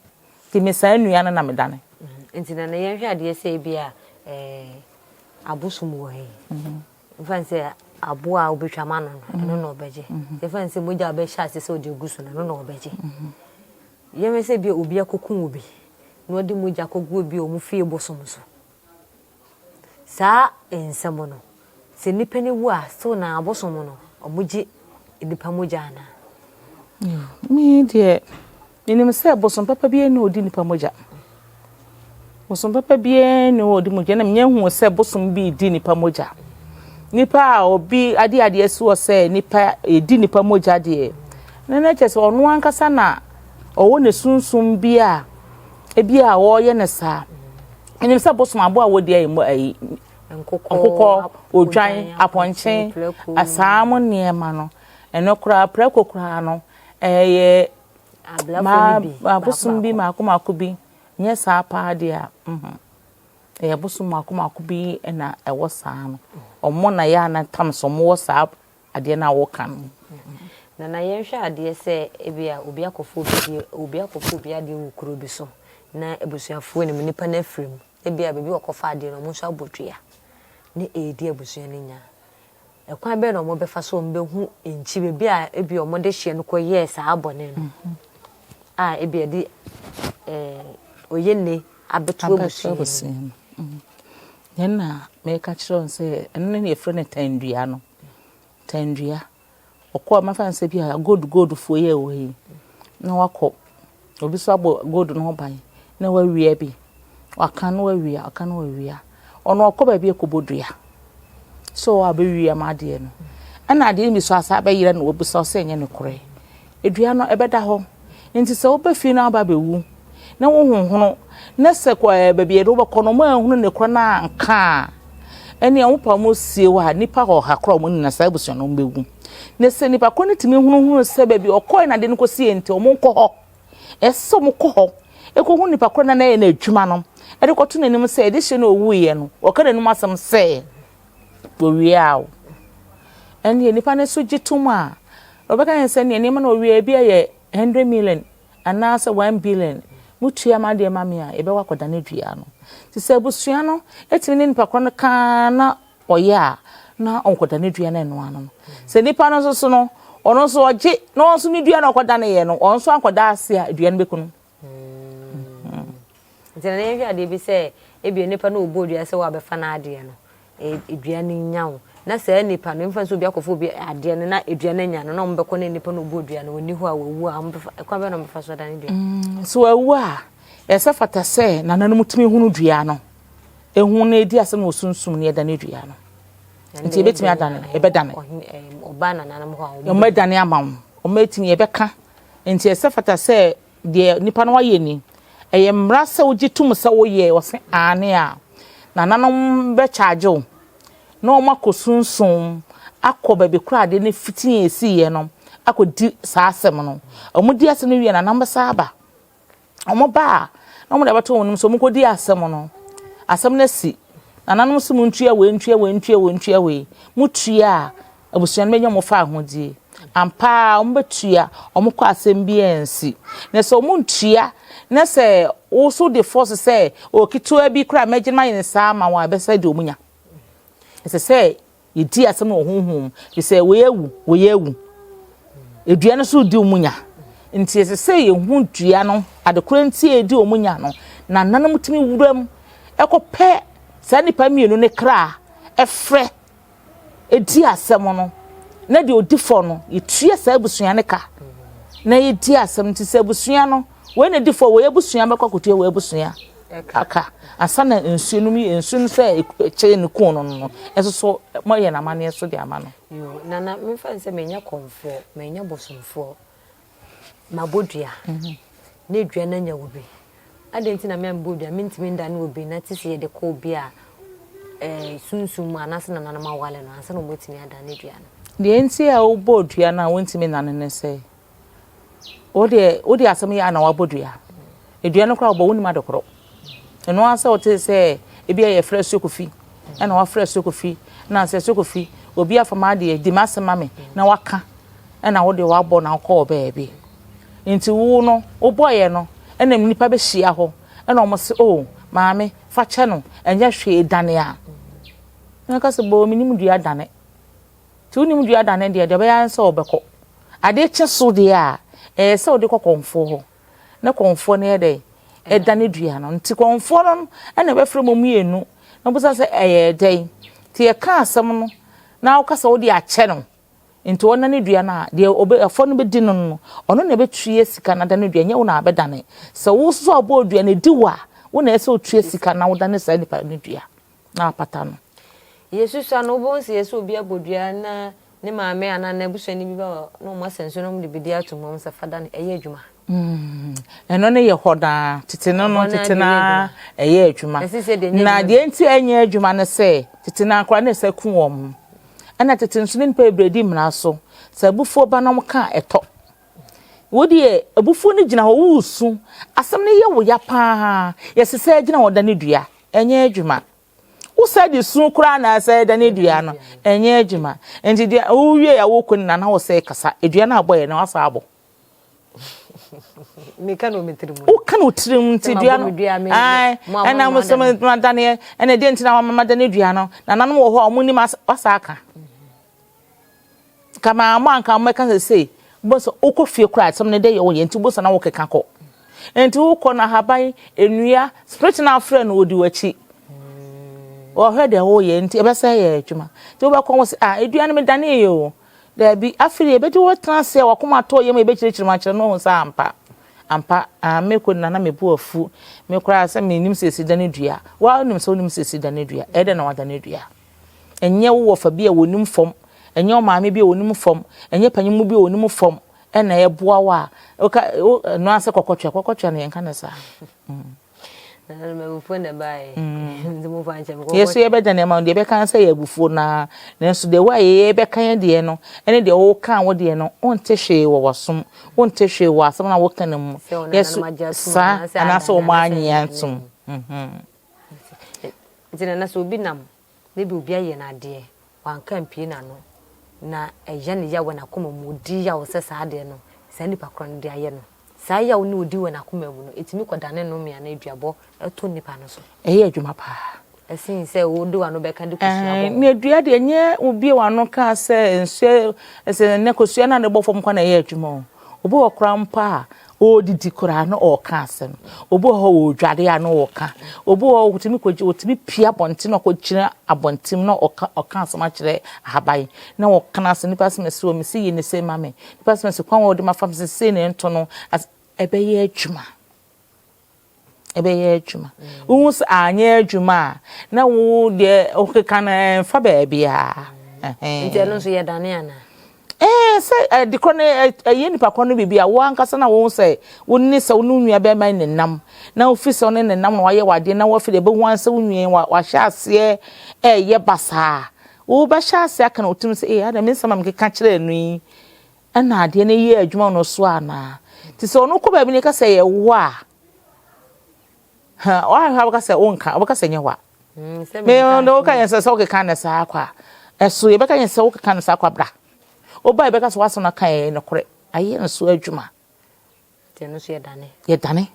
Nti me saa nnua no na medane. Nti Nana yɛnhwɛ adeɛ sɛ ebi a eh, abosom wɔ ha yi. Mfa no sɛ aboa a wobɛtwa ma no no, ɛno na ɔbɛgye. Yɛmfa no sɛ mogya a wobɛhyɛ ase sɛ ɔde agu so no, ɛno na ɔbɛgye. Yɛhwɛ sɛ bi obi akɔku obi na ɔde mogya akɔgu obi a wɔn fie bosom so. Saa nsɛm no, sɛ nnipa no wu a, still na abosom no, wɔgye nnipa mogya anaa? Me deɛ, Menim sɛ bosom papa biara nni hɔ a ɔdi nnipa mogya. Bosom papa biara nni hɔ a ɔdi mogya na menya hu sɛ bosom bi redi nnipa mogya. Nipa a obi ade adeɛ asi hɔ sɛ nipa ɛdi nipa mogya deɛ, na na kyerɛ sɛ ɔno ankasa na ɔwɔ ne sunsum bi a Ebi a wɔyɛ no saa. Menim sɛ bosom aboa a wɔdi ayɛ mu ayi nkokɔ, odwan, apɔnkye, asaa mo nneɛma no. Ɛno koraa prɛko koraa no ɛyɛ ma abosom bi mako mako bi nyɛ saa paa deɛ a. Mhm. Ɛyɛ bosom mako mako bi na ɛwɔ saa no. Ɔmo na yɛ a na tam so ɔmo wɔ saa adeɛ no a woka no. Nana yɛnhwɛ adeɛ sɛ ebia obi akɔfa obi deɛ obi akɔfa obi adeɛ wɔ kuro bi so na abusuafoɔ nim nipa no afiri mu ebia baabi a ɔkɔfa adeɛ no wɔn nso abɔ dua ne ɛredi abusua no nya ɛkwan bɛn na wɔbɛfa so wɔn bɛhu nkyi baabi a ebia wɔn de hyeɛ no kɔyɛɛ saa bɔne no a ebia ɛde ɛɛ oyɛ nne abɛto abusua no mu. Yɛn na mɛka kyerɛ wɔn sɛ ɛno ne yɛfrɛ no tandua no. Tandua. Ɔkɔ a mɛfa no sɛ bi a gold gold foɔ yi a ɛwɔ yi na wakɔ obi nso abɔ gold no ho ban na wawia bi. Waka na wawia, waka na wawia. Ɔno ɔkɔ baabi akɔbɔ dua. Sɛ ɔwɔ abɛwia ma adeɛ no. Ɛna adeɛ no bi so asa abɛyera na wabisa sɛ ɛnyɛ nokorɛ. Dua no ɛbɛda hɔ. Nti sɛ woba fie na aba abɛwu na wohohono na sɛ kɔ ɛɛ baabi yɛde wobɛkɔ no wɔn anhunu ne korɔ no anka a, ɛnneɛ wɔn pa wɔn sie hɔ a nnipa ɔha korɔ wɔn nyina saa abusua no wɔn bɛwu. Na sɛ nipa korɔ no tumi hunuhunu sɛ baabi ɔkɔɛ na ade no kɔsie nti wɔn nkɔ hɔ. Ɛsɛ sɛ wɔn kɔ hɔ ɛkɔhu nipa korɔ no na ɛyɛ n'adwuma no ɛde kɔto n'anim sɛ ɛde hyɛ no owuiɛ no wɔka n'anim asɛm sɛ wɔwiaa wo. Ɛnneɛ nipa no nso gye tom a ɔbɛka yɛn sɛ nneɛ nneɛma na ɔwia ebi yɛ 100 million anaasɛ 1 billion, mutua ma adeɛ ma me a yɛbɛwɔ akɔda dua no. Nti sɛ abusua no etumi ne nipa korɔ no kaa na ɔyɛ a na ɔnkɔda ne dua no ɛno ano no. Sɛ nipa no nso so no, ɔno nso ɔgye na ɔno nso ne dua no ɔkɔda ne yɛ no, ɔno nso ankɔda ase a, dua no bɛku no. Nti na yɛhwɛ adeɛ bi sɛ ebi nipa no ɔbɔ dua sɛ wɔabɛfa n'adeɛ no, dua no nya wo na saa nipa no mfa nso obi akɔfa obi adeɛ no na dua no anya no na wɔn bɛkɔ na nipa no ɔbɔ dua no ɔni hɔ a wawu a, wɔn bɛfa ɛkwan bɛn na wɔn bɛfa so adane dua? So wawu a, ɛsɛ fata sɛ nananom tumi hunu dua no ehu na edi asɛm na osunsum ne ɛdane dua no. Nti ebetumi adane, ɛbɛdane. Ɔbaa nananom hɔ a wɔn bɛdane ama wɔn, wɔn etumi yɛbɛka. Nti ɛsɛ fata sɛ deɛ nipa no wayɛ ni, ɛyɛ mmara sɛ wogye tum sɛ woyɛ ɔsɛ aane a, nananom bɛkyaagye wo na wɔn akɔ sunsun akɔ baabi kora adeɛ no fiti esiiɛ no akɔdi saa asɛm no. Wɔn di asɛm no wie, nananom bɛsa aba. Wɔn ba a, na wɔn de abɛto wɔn anim sɛ wɔn kɔdi asɛm no. Asɛm no asi, nananom sɛ mo ntua wei, ntua wei, ntua wei, ntua wei. Mo tua a, abusua no bɛnya wɔn fa ahodie ampa a wɔn bɛtua. Wɔn kɔ asɛm bi ansi na sɛ wɔn ntua na sɛ woso de force sɛ o ketewa bi kora mɛgye ma yɛ ne saa ama wɔn a, ɛbɛsɛ deɛ wɔn nya. Ɛsɛ sɛ yɛdi asɛm wɔ honhom fi sɛ wɔyɛ awu, wɔyɛ awu, edua no so di wɔn nya. Nti ɛsɛ sɛ yɛhu dua no adekora nti a edi wɔn nya no na nananom tumi wura mu ɛkɔpɛ saa nipa mmienu ne kra ɛfrɛ edi asɛm no na deɛ odi fɔ no yɛtua saa abusua ne ka na yɛdi asɛm. Nti sɛ abusua no wei na edi fɔ, wei abusua bɛkɔ akɔtua wei abusua aka asa na nsuo no mu nsuo no sɛ ɛkyɛ ne kun no ɛso so moyɛ n'amanneɛ so de ama no. Yo, nana, memfa n sɛ menyɛ kɔmfoɔ, menyɛ bosomfoɔ, mabɔ dua na dua no anya wo bi adɛn nti na me a mebɔ dua mentumi ndane obi na te sɛ yɛde kɔ obi a sunsum mu anaasɛ nananom awale no ansa na ɔmatumi adane dua no? Deɛ nti a wobɔ dua no a wontumi nane ne sɛ wode wode asɛm yɛ a na wabɔ dua. Edua no koraa wobɔ, wonim ade korɔ. Ɛno ara sɛ wote sɛ ebi a yɛfrɛ Asuo Kofi ɛna wafrɛ Asuo Kofi na sɛ Asuo Kofi obi afa ma adeɛ di m'asɛm ma me na waka ɛna wode wabɔ na wokɔɔ baabi. Nti wo no wobɔeɛ no ɛna nnipa bɛhyia hɔ ɛna wɔn se, "O maame, fa kyɛ no, ɛnyɛ hwee." Dane a na ka sɛ bɔ menim dua dane. Nti wonim dua dane deɛ ɔbɛyɛ ara sɛ wɔbɛkɔ adeɛ kye so deɛ a, ɛyɛ sɛ wode kɔ kɔnfoɔ hɔ na kɔnfoɔ no yɛ dɛ ɛdane dua no. Nti kɔnfoɔ no ɛna ɛbɛfrɛ mu mmienu na wɔbisa sɛ ɛyɛ dɛn nti yɛka asɛm no na woka sɛ wode akyɛ no. Nti ɔnane dua no a, deɛ ɔbɛ ɛfɔ no bɛdi no no, ɔno na ɛbɛtua sika na dane dua, nyɛ wo na abɛdane. Sɛ wo nso abɔ dua no di wo a, wo na ɛsɛ otua sika na wodane saa nipa no dua na apata no. Yɛsusua no, wobɛhu sɛ yɛsɛ obi abɔ dua na ne maame anaa n'abusuani bi ba na ɔmo asa nsuo na ɔmo de bidi ato mu, ɔmo sɛ fa dane, ɛyɛ adwuma? Ɛno no yɛ hɔ daa tete no no tete na ɛyɛ adwuma. Na deɛ nti ɛnyɛ adwuma no sɛ tete no akora na ɛsɛ ku wɔn ho. Ɛna tete nso ne nipa bebree di mmara so. Sɛ abufuo ba na wɔn ka ɛtɔ. Wo deɛ abufuo no gyina hɔ woresu. Asɛm no yɛ wo ya paa. Yɛsɛ sɛ gyina hɔ da ne dua. Ɛnyɛ adwuma. Wo sɛ de su koraa na sɛ da ne dua no. Ɛnyɛ adwuma. Nti deɛ wowie a wokɔ nyinaa na wo sɛ kasa. Dua no abɔ yɛ na wasa abɔ. Meka no me tirim. Woka no tirim nti dua no. Ae, ɛna mo sɛ madaneɛ, ɛna deɛ nti na wama madane dua no. Nananom wɔ hɔ a wɔn nim wasa aka. Kama mo anka mo bɛka sɛ sei, wobɛhu sɛ wokɔ fie koraa asɛm no dɛ yɛ wo yɛ nti wobɛhu sɛ na wokeka kɔ. Nti wokɔ no ahaban, nnua, spirit no afrɛ no ɔdi w'akyi. Wɔhwɛ deɛ woyɛ nti ɛbɛsɛ yɛ adwuma. Nti wobɛkɔ wo sɛ ah edua no medanee yɛ o. Daabi, afei deɛ yɛbɛgye wo atena ase a wakoma atɔ yam a yɛbɛkyerɛkyerɛ mu akyerɛ no wahu sɛ ampa ampa ah mekɔ nyina na me bo afu me koraa sɛ menim sɛ ɛsi dane dua. Woa wonim sɛ wonim sɛ ɛsi dane dua, ɛyɛ dɛn na wadane dua? Ɛnyɛ wo wɔfa bi a wɔnim fam, ɛnyɛ wo maame bi a wɔnim fam, ɛnyɛ panyin mu bi a wɔnim fam ɛna ɛboa wo a, woka wo ɛno ara sɛ kɔkɔtwea, kɔkɔtwea no yɛnka no saa. Mm. Nananom abufuo na ɛbaeɛ. Mm. Nti momfa nkyɛ me. Yɛ so yɛbɛda nneɛma no deɛ yɛbɛka sɛ yɛ abufuo no ara, nanso deɛ wo a yɛbɛka yɛn deɛ no ɛne deɛ woka wo deɛ no, wonte hwee wɔ w'asom, wonte hwee wɔ asɛm no a woka no mu. Sɛ Yɛ so wɔn nananom agye atom saa anaasɛ anaasɛ adane wɔn anaasɛ annye antom. Mhm. Nti nana sɛ obi nam na bi obi ayɛ no adeɛ, wanka ampue n'ano, na ɛyɛ no yaw wɔ n'akoma mu, ɔdi yaw sɛ saa adeɛ no, saa nipa korɔ no de ayɛ no. Saa yaw no a ɔdi wɔ n'akoma mu no, ɛtumi kɔdane nnome anaa aduabɔ to nnipa no so. Ɛyɛ adwuma paa. Ɛsen sɛ wode w'ano bɛka de kosua bɔ hɔ. Na dua deɛ ɛnyɛ wobue w'ano ka sɛ nsuo sɛ nnɛ kosua no a na ɛbɔ fam kwa na ɛyɛ adwuma o. Obi wɔ koraa mpo a ɔredidi koraa na ɔreka asɛm. Obi wɔ hɔ ɔredware a na ɔreka. Obi wɔ hɔ ɔtumi kɔgye ɔtumi pue abɔnten na ɔkɔgyina abɔnten na ɔka ɔka asɛm akyerɛ ahaban na ɔka n'asɛm nipa asɛm ɛsi wɔ me si yi ne sei ma me nipa asɛm ɛsi kwan wɔ ɔde ma fa me sɛ sei na ɛnto no as ɛbɛyɛ adwuma. Ɛbɛyɛ adwuma. Wohu sɛ anyɛ adwuma a, na wo deɛ wokeka no ɛmfa baabiara. Nti ɛno nso yɛdane anaa? Ɛɛ sɛ ɛde korɔ no ɛyɛ nipa korɔ no biribi a wo ankasa na wohu sɛ wo ne sɛ wo ne wo nua bɛrima ne nam na wofi sɛ wo ne ne nam na wayɛ w'adeɛ na woafi deɛ ɛbɛhu ara sɛ wo nua yi wahyɛ aseɛ ɛɛyɛ basaa wobɛhyɛ aseɛ aka no wotim sɛ ee adɛn me nsɛm a mekeka kyerɛɛ no yi Ɛna adeɛ no yɛ adwuma wɔ no so anaa? Nti sɛ ɔno kɔ baabi na yɛka sɛ yɛ wo a, ha, wahwɛ a wobɛka sɛ wonka, wobɛka sɛ nyɛ wa. Mm, Me no woka yɛn sɛ sɛ wokeka no saa kwa a, ɛso yɛbɛka yɛn sɛ wokeka no saa kwa bra. Woba yɛbɛka sɛ w'asɛm no aka yɛ nokorɛ, ayɛ no so adwuma. Nti ɛno nso yɛdane. Yɛdane.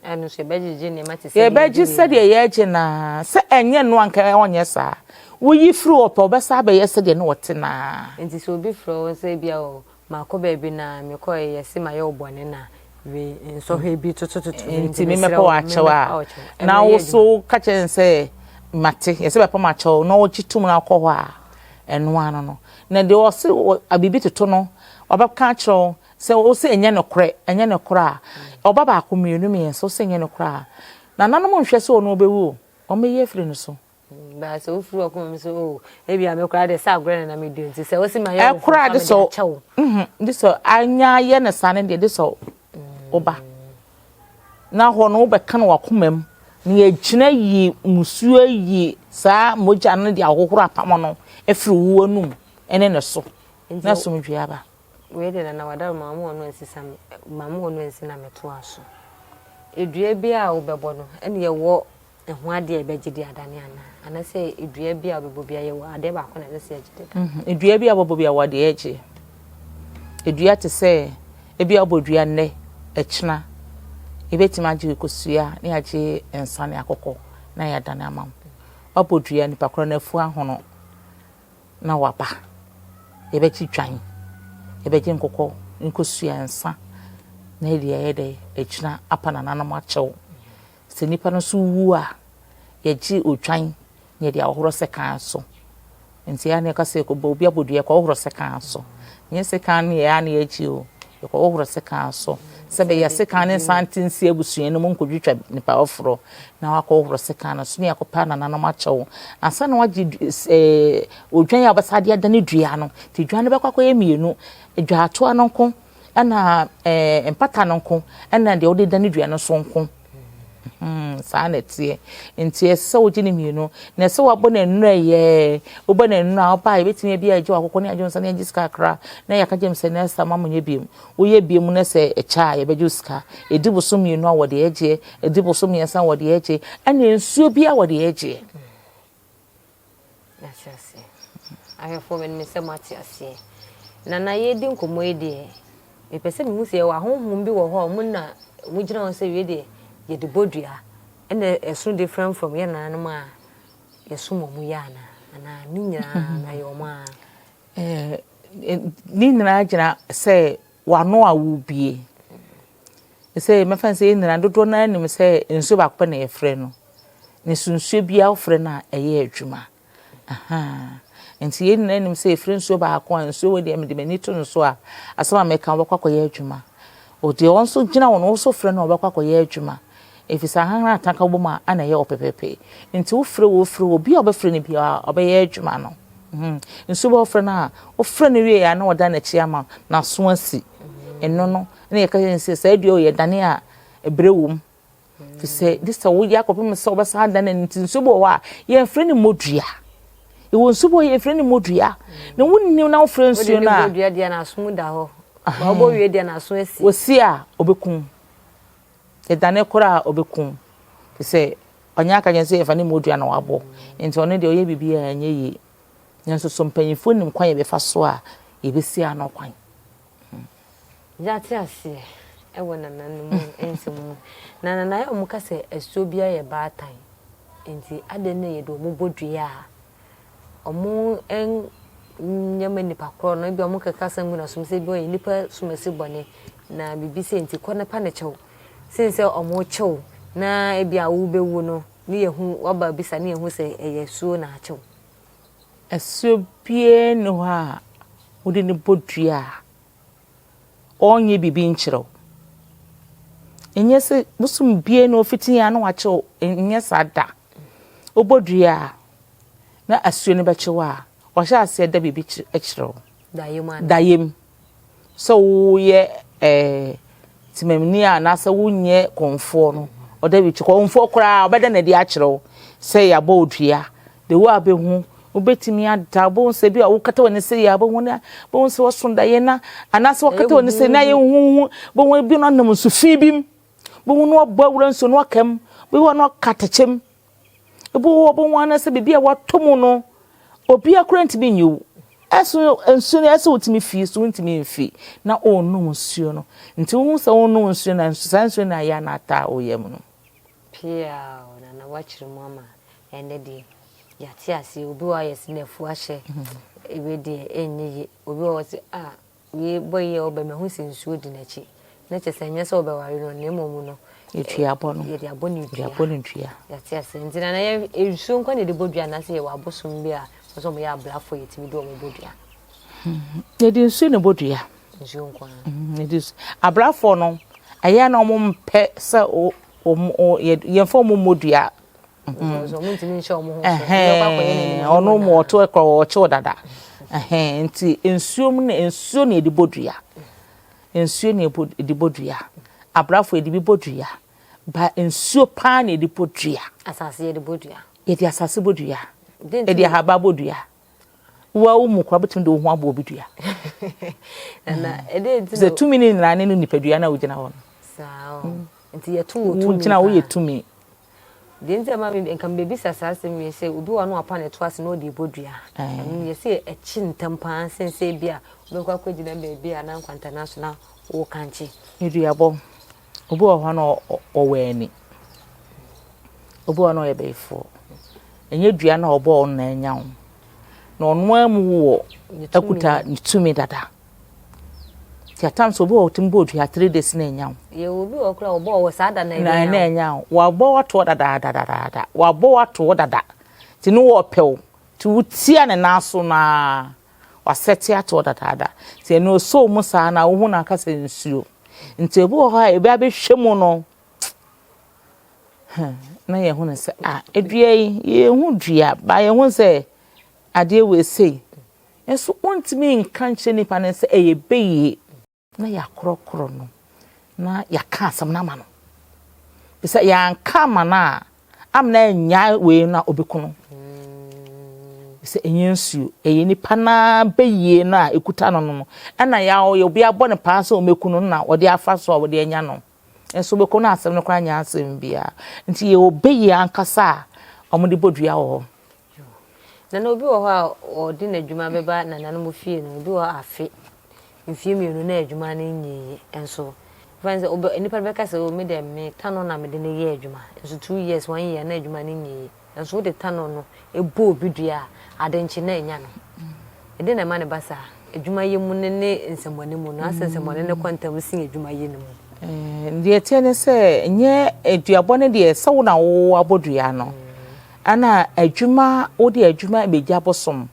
Ɛno nso yɛbɛgyegye nneɛma te sɛ Yɛbɛgye sɛdeɛ yɛgye no ara. Sɛ ɛnyɛ no anka ɔnyɛ saa. Woyi firi hɔ pɛ, ɔbɛsan abɛyɛ sɛdeɛ na ɔte no ara. Nti sɛ obi frɛ wo sɛ ebia o, makɔ baabi na mekɔeɛ yɛse mayɛ wo bɔne na wei nsɔhwɛ bi totototo me nti mesrɛ wo memmɛpa wo akyɛw a, na wo so ka kyerɛ no sɛ mate, yɛsɛ bɛpa me akyɛw na ɔgye tom na ɔkɔ hɔ a, ɛno ara no. Na deɛ ɔse biribi toto no, ɔbɛka akyerɛ wo Sɛ wose ɛnyɛ nokorɛ, ɛnyɛ nokorɛ a, ɔba baako, mmienu, mmiɛnsa, wose ɛnyɛ nokorɛ a, nananom nhwɛ sɛ ɔno ɔbɛwu o, wɔbɛyi afiri ne so. Baa sɛ wofiri w'akoma mu sɛ, oh, ebia me koraa deɛ sɛ agorɔ na na medi nti sɛ wose mayɛ wo Ɛkoraa mfomso a de mede sɛ akyɛ wo. Mhm, de sɛ anya ayɛ no saa no deɛ de sɛ woba na hɔ no wobɛka no w'akoma mu na yɛagyina yi musuo ayi saa mogya no de ahohoro apam no afiri wo anum ne ne so na asomdwoeɛ aba. Wei de Nana Wadaro ma mo ɔno ansi sa ma mo ɔno ansi na metoa so. Edua bi a wobɛbɔ no ɛne yɛwɔ ɛho adeɛ a yɛbɛgye de adane anaa? Anasɛ edua bi a wobɛbɔ bi a yɛwɔ adeɛ baako na ɛsɛ sɛ yɛgye de dane? Edua bi a wobɛbɔ bi a wɔ adeɛ yɛgye. Edua te sɛ ebi a wobɔ dua nnɛ, ɛkyena yɛbɛtumi agye kosua ne yɛagye nsa ne akokɔ na yɛadane ama wo. Wabɔ dua nipa korɔ no afu ahono. na waba. Yɛbɛgye dwan, yɛbɛgye nkokɔ, nkosua, nsa na yɛde ayɛ dɛ agyina apa nananom akyɛw. Sɛ nipa no nso wu a, yɛgye odwan na yɛde ahohoro sekan so. Nti ɛyɛ a na yɛka sɛ yɛkɔbɔ obi abɔdua yɛkɔhohoro sekan so. Nyɛ sekan no yɛ a na yɛgye o, yɛkɔhohoro sekan so. Sɛ bɛyɛ sekan no nsan nte nsi abusua no mu nkɔtwitwa nipa foforɔ na wakɔhohoro sekan no so na yɛakɔpɛ nananom akyɛw. Ansa na wagye ɛɛ odwan a wɔbɛsa de adane dua no, nti dua no bɛkɔ akɔyɛ mmienu, dwaatoa no nko Ɛna ɛɛ mpata no nko, ɛna deɛ wode dane dua no so nko. Hmm, saa na ɛteɛ. Nti ɛsɛ sɛ wogye ne mmienu. Na ɛsɛ wabɔ no nnura yɛɛ. Wobɔ no nnura a, woba a yɛbɛtumi abi agye w'akokɔ ne agye wo nsa ne agye sika kakra. Na yɛaka kyerɛ m sɛ next time ama nyɛ biom. Woyɛ biom na sɛ ɛkyɛ a yɛbɛgye wo sika. Ɛdi bosom mmienu a wɔde agyeɛ, ɛdi bosom mmiɛnsa a wɔde agye, ɛna nsuo bi a wɔde agyeɛ. Yɛate aseɛ. Ahwɛfoɔ menim sɛ moate aseɛ. Nana yɛredi nkɔmmɔ yi deɛ, mepɛ sɛ mehu sɛ yɛwɔ ahonhom bi wɔ hɔ a wɔn na wɔgyina hɔ sɛ wei deɛ yɛde bɔ dua ɛna ɛso different from yɛn nananom a yɛsom wɔn yɛ anaa anaa ne nyinaa na yɛ wɔn a. Ɛɛ ne nyinaa gyina sɛ w'ano a wobie. Sɛ mɛfa sɛ yɛn nyinaa dodoɔ no ara nim sɛ nsuo baako pɛ na yɛfrɛ no. Na so nsuo biara wofrɛ no a ɛyɛ adwuma. Ahaa. Nti yɛn nyinaa nim sɛ yɛfrɛ nsuo baako a nsuo wei deɛ mede m'ani to no so a asɛm a meka wobɛkɔ akɔyɛ adwuma. Deɛ wɔn nso gyina wɔn wo nso frɛ no a wɔbɛkɔ akɔyɛ adwuma. Ɛfiri sɛ ahanhan atanka wɔ mu a ana ɛyɛ ɔpɛpɛpɛ. Nti wofrɛ wɔ wofrɛ wɔ obi a ɔbɛfrɛ no biara ɔbɛyɛ adwuma no. Nsuo bɛ wofrɛ no a wofrɛ no wie a na ɔda n'akyi ama n'aso asi. Ɛno no na yɛka kyerɛ no sɛ saa dua wei yɛdane a ɛbrɛ wɔ mu. Fi sɛ de sɛ woyɛ akɔpem sɛ wobɛsan adan n'ani nti nsuo bi wɔ hɔ a yɛmfrɛ no mmɔdua. Yɛwɔ nsuo bi wɔ hɔ yɛmfrɛ no mmɔdua. Na wonnim na wofrɛ nsuo no a. Wode ne bɔdua deɛ n'aso da hɔ. Ɔbɔ wie deɛ n'aso asi. Wɔsi a ɔbɛkum. Yɛdane koraa a ɔbɛkum. Fi sɛ ɔnyɛ aka kyerɛ sɛ yɛfa ne mmɔdua na wabɔ. Nti ɔno deɛ ɔyɛ biribi a ɛnyɛ yie. Nanso so mpanyinfoɔ nim kwan yɛbɛfa so a yɛbɛsi ano kwan. Yɛate aseɛ wɔ nananom nsɛm mu. Na nana yɛ a wɔka sɛ asuo biara yɛ baatan. Nti adɛn na yɛde wɔn bɔ dua a wɔn nyɛ ma nipa korɔ no ebi wɔn keka asɛm gu n'asom sɛ ebi ɔyɛ nipa somasi bɔne na biribi sɛ nti kɔ ne pa ne kyɛw. Sen sɛ wɔn kyew na ebi a wobɛwu no ne yɛhu waba bisa ne yɛhu sɛ ɛyɛ asuo na akyew. Asuo biara nni hɔ a wode no bɔ dua a ɔnyɛ biribi nkyerɛ wo. Ɛnyɛ sɛ bosom biara na ɔfiti a na wakye wo, ɛnyɛ saa da. Wobɔ dua a na asuo no bɛkye wo a, ɔhyɛ aseɛ da biribi kyerɛ wo. Daeɛ mu. Sɛ woyɛ ɛɛ temamni a anaasɛ wonyɛ kɔmfoɔ no, ɔda bi kyerɛ kɔmfoɔ koraa ɔbɛda n'adi akyerɛ wo sɛ yɛabɔ wo dua. De wo a bɛhu wobɛtumi ada wobɛhu sɛ bi a wokata w'ani sɛ yɛ wobɛhu na wobɛhu sɛ wɔso daeɛ na anaasɛ wɔkata w'ani sɛ na yɛ huhu wobɛhu bi no nam nsu fi bi mu wobɛhu no ɔbɔ awura nsuo no aka mu wobɛhu no ɔka atɛkyɛ mu ebi wɔ wobɛhu anaasɛ biribi a watɔ mu no obi akora ntumi nyi wo ɛso nsuo no ɛsɛ wotumi fi so wontumi mfi na ɔnnom nsuo no nti wohu sɛ wonnom nsuo no saa nsuo no ayɛ na ataa woyɛ mu no. Pia na na wakyerɛ mu ama ɛnɛ deɛ yɛate aseɛ. Obi wɔ ayɛ sɛ n'afu ahyɛ ewe deɛ ɛnyɛ yie. Obi wɔ hɔ sɛ a wei bɔ yi a ɔbɛ mahu sɛ nsuo di n'akyi na kyerɛ sɛ ɛnyɛ sɛ ɔbɛware no na mmom no yɛtua abɔ no yɛde abɔ ne dua. Yɛde abɔ ne dua. Yɛate aseɛ. Nti na yɛ nsuo nkwa na yɛde bɔ dua anaasɛ yɛwɔ abosom bi a wɔsɛ wɔn yɛ abrafo yɛtumi de wɔn bɔ dua? Yɛde nsuo na bɔ dua. Nsuo nko ara. Yɛde nsuo. Abrafoɔ no ɛyɛ na wɔn mpɛ sɛ wɔn yɛmfa wɔn mmɔ dua. Ɔno mu ɔto ɛkɔ ɔkyew dada. Nti nsuo mu na nsuo na yɛde bɔ dua. Nsuo na yɛde bɔ dua. Abrafo yɛde bi bɔ dua. Ba nsuo paa na yɛde bɔ dua. Asase yɛde bɔ dua. Yɛde asase bɔ dua. Yɛde ahaba bɔ dua. Wa wo mu koraa bɛtumi de wo ho abɔ obi dua. Sɛ tumi no nyinaa ne no nipadua no a wogyina hɔ no. Saa nti yɛto wɔ tumi. Wogyina woyɛ tumi. Deɛ nti a ma me nka mebɛbisa saa asɛm wei sɛ obi wɔ no apa ne to ase na ɔde bɔ dua. Ɛno yɛsɛ ɛkyi ntɛm paa sen sɛ bi a wobɛkɔ akɔgyina baabi a na nkwantana so na wokankye. Aduabɔ. Obi wɔ hɔ na ɔwɔ ani. Obi wɔ hɔ na ɔyɛ bɛyifoɔ. Ɛnyɛ dua na ɔbɔɔ no na anya wo. Na ɔno ara mu wɔ akuta ne tumi dada. Nti at times obi wɔ hɔ ɔtumi bɔ dua 3 days na anya wo. Yɛ obi wɔ koraa ɔbɔɔ wɔ saa da na na anya wo. Wabɔ watoɔ dadaadadaada. Wabɔ watoɔ dada. Nti ne wɔɔpɛ wo. Nti wotia ne nan so naa wasɛte atoɔ dadaada. Nti ɛno osoo mu saa na wohu na aka sɛ nsuo. Nti ebi wɔ hɔ a ebi abɛhwɛ mu no na yɛhu no sɛ ah edua yi yɛhu dua ba yɛhu sɛ adeɛ wɔ esei nso wontumi nka nkyerɛ nipa no sɛ ɛyɛ bɛyie. Na yɛakorɔkorɔ no na yɛaka asɛm no ama no. Sɛ yɛanka ama no a, amena annya wei no a ɔbɛku no. Sɛ ɛnyɛ nsuo, ɛyɛ nipa no ara bɛyie no a ɛkuta no no ɛna yɛ obi abɔ no paa sɛ ɔmɛku no na ɔde afa so a wɔde anya no. Nso bɛkɔ no asɛm no koraa nyɛ asɛm biara. Nti yɛwɔ bɛyie ankasa a wɔde bɔ dua wɔ hɔ. Nana obi wɔ hɔ a ɔde n'adwuma bɛba nananom fie no, obi wɔ hɔ afe, mfeɛ mmienu na adwuma no nyɛ yie nso. Fa sɛ ɔbɛ nipa no bɛka sɛ o me deɛ me tano na mede no yɛ adwuma nso 2 years 1 year na adwuma no nyɛ yie nso wode tano no ɛbɔ obi dua a ade nkye na anya no. Ɛde na ɛma ne ba saa adwuma yɛ mu ne ne nsɛmmɔne mu no asɛ nsɛmmɔne no kɔ ntam sen adwuma yɛ no mu. Deɛ ɛteɛ ne sɛ nyɛ aduabɔ no deɛ sɛ wo na wo abɔ dua no ɛna adwuma wode adwuma bɛgya bosom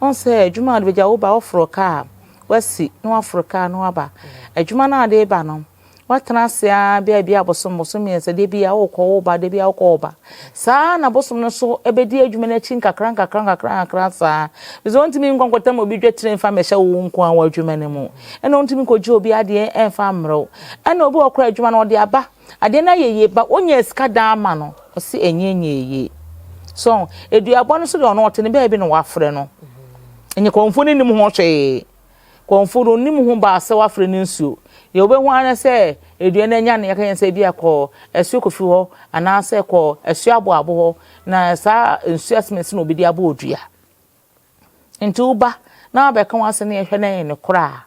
wɔn sɛ adwuma a wode bɛgya wo ba woforo kaa wasi na waforo kaa na waba adwuma no a wode ba no watena ase a bia bia bosom bosom 3 de bia wokɔ wo ba de bia wokɔ wo ba saa na bosom no so ɛbɛdi adwuma no akyi nkakra nkakra nkakra nkakra saa bisɛ wɔntumi nkɔ nkɔtam obi dwa tire mfa mmɛhyɛ wo nko a wɔ adwuma no mu ɛna wɔntumi nkɔgye obi adeɛ ɛmfa mmerɛw ɛna obi wɔ kora adwuma no ɔde aba adeɛ no ayɛ yie ba wonyɛ sika dan ama no ɔsi ɛnyɛ nyɛ yie so eduabɔ no so deɛ ɔno ɔte ne baabi na wafrɛ no ɛnyɛ kɔnfo no nim ho hwee kɔnfo no nim ho baasa wafrɛ no nsuo deɛ wobɛhu ara sɛ edua no anya no yɛka yɛn sɛ ebi akɔ asuo kofi hɔ anaasɛ kɔ asuo aboabo hɔ na saa nsuo asemesi na obi de abɔ odua nti woba na wabɛka wɔn asɛm na yɛhwɛ na yɛ ne koraa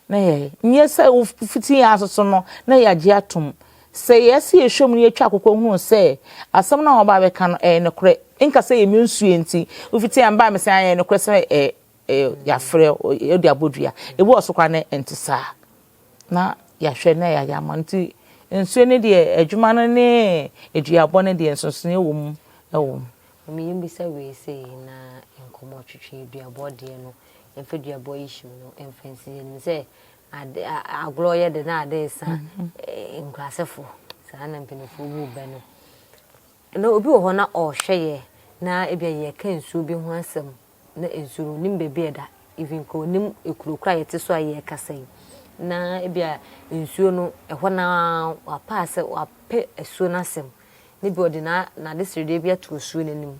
na yɛ nyɛ sɛ wofiti yɛn asoso no na yɛagye atom sɛ yɛsi yɛhwɛ mu na yɛtwa akokɔ hunu sɛ asɛm no a wɔba abɛka no ɛyɛ nokorɛ nka sɛ yɛmi nsuo nti wofiti yɛn ba mi sɛ ɛyɛ nokorɛ sɛ ɛɛ ɛɛ yɛafrɛ yɛde abɔ dua ebi wɔ so koraa ne nte saa na yɛahwɛ na yɛayɛ ama nti nsuo no deɛ adwuma no ne aduabɔ no deɛ nsonsonoeɛ wɔ mu ɛwɔ mu. Mami yɛn bisa wei sei na nkɔmɔ twitwi aduabɔ deɛ no yɛmfa duabɔ issue no mfa nsi yɛnim sɛ ade agorɔ yɛ de na ade sa nkurasefoɔ saa na mpanimfoɔ bu bɛ no na obi wɔ hɔ na ɔrehwɛ yɛ na ebi a yɛka nsuo bi ho asɛm na nsuo no onim baabi a ɛda even ka onim ekuro kora yɛte so a yɛrekasa yi na ebi a nsuo no ɛhɔ na wapa asɛ wapɛ asuo no asɛm ne bi ɔde na n'ade sredeɛ bi ato asuo n'anim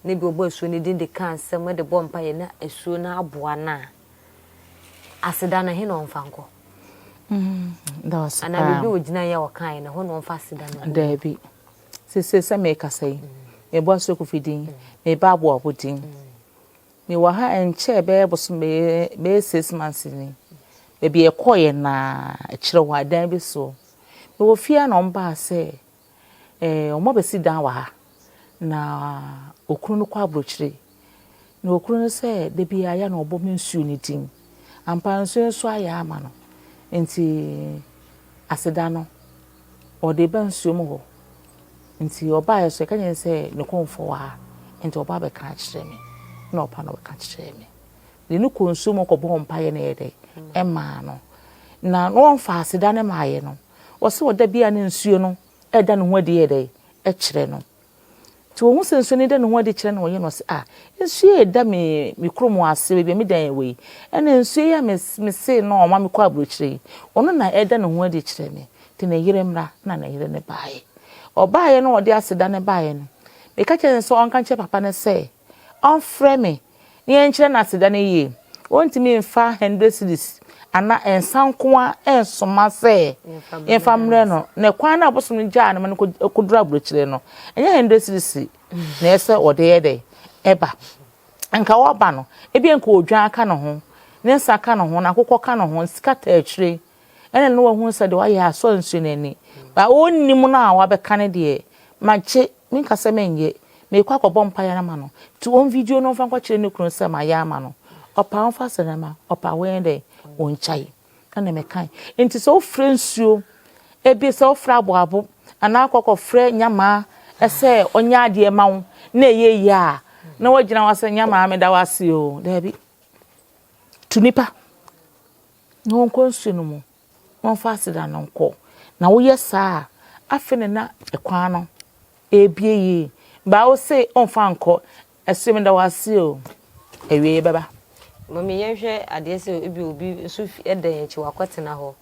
ne bi ɔbɔ asuo no din de ka asɛm de bɔ mpaeɛ na asuo no aboa no a aseda no he na ɔmfa nkɔ anaa biribi a ogyina yɛ ɔkaeɛ no hɔ na ɔmfa aseda no Daabi, sese sɛ mekasa yi mebɔ asuo kofi din meba aboabo din mewɔ ha nkyɛɛ bɛyɛ bosom bɛyɛ 6 months ni baabi ɛkɔɔyɛ naa akyerɛ hɔ adan bi soɔ mewɔ fie a na ɔmbaa sɛ ɔmo abɛsi dan wɔ ha na okunu no kɔ aburokyire na okunu no sɛ da bi ayɛ na ɔbɔ me nsuo ne din ampa nsuo nso ayɛ ama no nti aseda no ɔde ba nsuo mu hɔ nti ɔbaeɛ so ɛka nyɛ sɛ ne kɔnfɔ wɔ ha nti ɔba abɛka akyerɛ me na ɔpa na ɔbɛka kyerɛ me de ne kɔ nsuo mu kɔbɔ mpaeɛ no yɛ dɛ ɛmaa no na na ɔmfa aseda no maayɛ no ɔsɛ ɔda bi a ne nsuo no ɛda ne ho adi yɛ dɛ ɛkyerɛ no nti ohun sɛ nsuo no da ne ho adi kyerɛ no ɔyɛ no ɔsɛ ah nsuo yɛ da me me kurom ase baabi a me dan wɔ yi ɛna nsuo yi a me me se no ɔma me kɔ aburokyire yi ɔno na ɛda ne ho adi kyerɛ me nti ne yere mmra na ne yere ne baeɛ ɔbaeɛ no ɔde aseda ne baeɛ no meka kyerɛ no sɛ ɔnka nkyerɛ papa no sɛ ɔmfrɛ me na yɛnkyerɛ no aseda no yie wɔntumi mfa 100 cedis ana nsa nko a ɛnsoma sɛ yɛmfa mmerɛ no na kwan no a abosom no gyaa no ma no kɔduru aburokyire no ɛnyɛ 100 cedis na ɛsɛ ɔde yɛ dɛ ɛba nka wɔba no ebi nka odwan ka ne ho ne nsa ka ne ho na akokɔ ka ne ho sika taa akyire ɛna no wahu sɛ deɛ wayɛ asɔ nsuo n'ani ba ɔnnim no a wabɛka ne deɛ magye menka sɛ menyɛ meekɔ akɔbɔ mpaeɛ no ama no nti wɔn video no mfa nkɔkyerɛ ne kunu sɛ mayɛ ama no ɔpa ɔmfa sɛ no ma ɔpa wɔyɛ dɛ ɔnkyae ɛna mekae nti sɛ wofrɛ nsuo ebi sɛ wofrɛ aboabo anaa akɔkɔfrɛ nyamaa ɛsɛ ɔnyɛ adeɛ ma wo na ɛyɛ yie a na wagyina hɔ sɛ nyamaa meda wo ase o daabi tu nipa na wɔnkɔ nsuo no mu na wɔmfa aseda no nkɔ na woyɛ saa a afei ne na ɛkwan no ebie yie baa wo se ɔmfa nkɔ ɛsɛ meda wo ase o awie bɛba. Mummy yɛnhwɛ adeɛ sɛ ebi obi nso fi da yɛn akyi wakɔtena hɔ,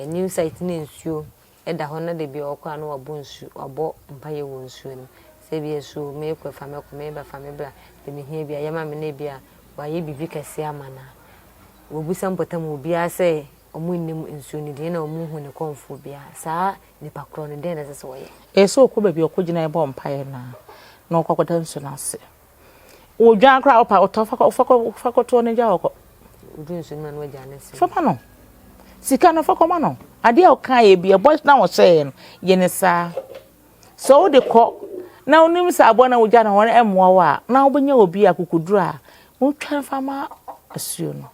new site ne nsuo da hɔ na da bi ɔkɔ a na wabɔ nsu wabɔ mpaeɛ wɔ nsuo no mu sɛ ebi nsuo meekɔ fa me kɔ meeba fa me bra deɛ mehia bi a yɛ ma me na ebi a wayɛ biribi kɛseɛ ama no a wɔbisa mpɔtam obiara sɛ wɔn nnim nsuo no din na wɔn nhu ne kɔnfoɔ biara saa nipa korɔ no dɛn na ɛsɛ sɛ ɔyɛ. Ɛsɛ sɛ ɔkɔ baabi a ɔkɔgyina bɔ mpaeɛ no a na ɔkɔ akɔda nsuo no ase. Odwan koraa ɔpa ɔtɔ fa kɔ fa kɔ fa kɔtoɔ no gya hɔ kɔ. Odu nsuo no mu a na wagya ne se. Fa ma no. Sika no fa kɔma no. Adeɛ a ɔkaeɛ bi ɛbɔ na ɔhyɛeɛ no yɛ ne saa. Sɛ wode kɔ na wonim sɛ aboa no a wogya no hɔ no ɛmmoa wo a na wobɛnya obi akokoduro a wotwa fa ma asuo no.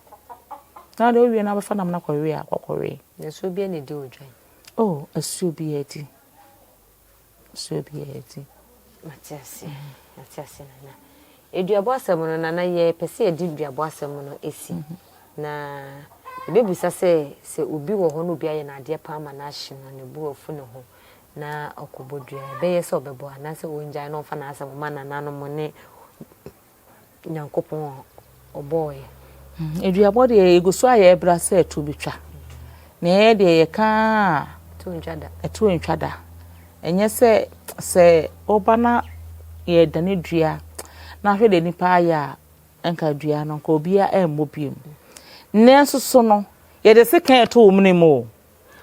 Na wode wowie na wobɛfa nam no akɔwe a kɔkɔwe. Na asuo biara na ɛdi odwan? Oh, asuo biara di. Asuo biara di. Mate aseɛ, mate aseɛ nana. Aduabɔ asɛm no nana yɛpɛ sɛ yɛde duabɔ asɛm no si. Na yɛbɛbisa sɛ sɛ obi wɔ hɔ na obi ayɛ no adeɛ paa ma no ahye no, ne bo afu ne ho na ɔkɔbɔ dua a, ɛbɛyɛ sɛ ɔbɛbɔ anaasɛ ɔngyae na ɔmfa n'asɛm mma nananom ne Nyankopɔn a ɔbɔɔ yɛ. Aduabɔ deɛ yɛgu so a yɛrebra sɛ ɛto bɛtwa. Na yɛn deɛ yɛka a ɛto ntwa da. Ɛto ntwa da. Ɛnyɛ sɛ sɛ woba na yɛredane dua na ahwɛ deɛ nipa ayɛ a nka dua no nka obiara ɛmmɔ biom. Nanso so no yɛde sekan ɛto wo mene mu o.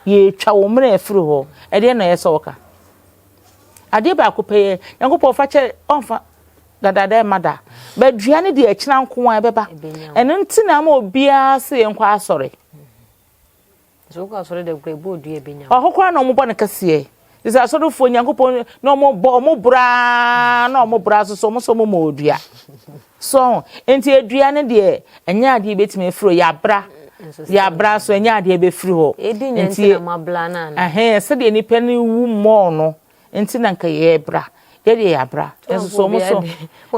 Yɛretwa wo mene afiri hɔ. Ɛdeɛ na ɛyɛ sɛ woka. Adeɛ baako pɛ yɛ Nyankopɔn fa kyɛ ɔmfa dadaada ɛmma da. But dua no deɛ ɛkyena nko ara ɛbɛba. Ɛno nti na ama obiara se yɛnkɔ asɔre. Sɛ wokɔ asɔre da kura ɛbɔ dua ɛbɛnya. Ɔhɔ koraa na wɔbɔ no kɛseɛ. Te sɛ asɔrefoɔ Nyankopɔn na wɔbɔ wɔn braa na wɔn bra so so wɔn so wɔn ma odua. So nti edua no deɛ ɛnyɛ adeɛ ebɛtumi afiri hɔ yabra yabra so ɛnyɛ adeɛ ebɛfiri hɔ. Nti ɛhɛn sɛdeɛ nipa no wu mɔɔ no Nti na nka yɛbra. Yɛ deɛ yɛabra. Nso so ɔmo so